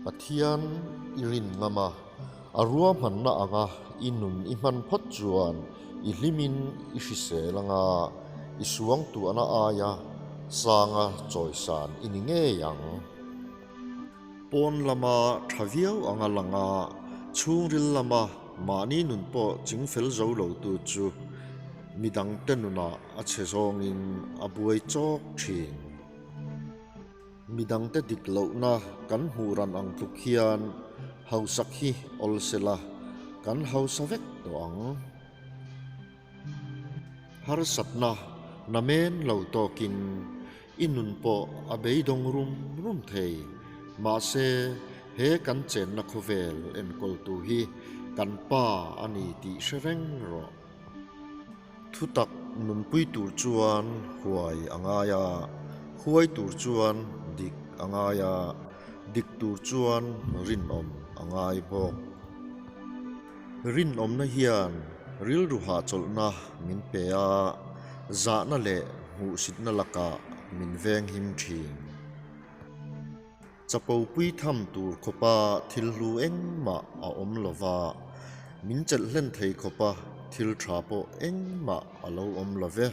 Pathian i rin ngam a, a ruahmanna anga i nun i hman phawt chuan i hlimin i hrisel anga i suangtuahna aia sanga chawisan i ni ngei ang. Pawn lama tha viau anga lang a, chhungril lama mahni nun pawh chingfel zo lotu chu midangte nunah a chhe zawngin a buai chawk thin. Midangte dik lohna kan hmuh ran ang tluk hian hausak hi awl sela kan hausa vek tawh ang. Harsatna namen lo tawkin i nun pawh a beidawng rum rum thei. Mahse, he kan chenna khawvel enkawltu hi kan Pa a ni tih hre reng rawh. Thutak nunpui tur chuan huai a ngai a, huai tur chuan dik a ngai a, dik tur chuan rinawm a ngai bawk. Rinawmna hian rilru hahchawlhna min pe a, zahna leh hmuhsitna lakah min venghim thin. Chapopui tham tur khawpa thil hlu engmah a awm lo va, min chelh hlen thei khawpa thil tha pawh engmah a lo awm lo ve.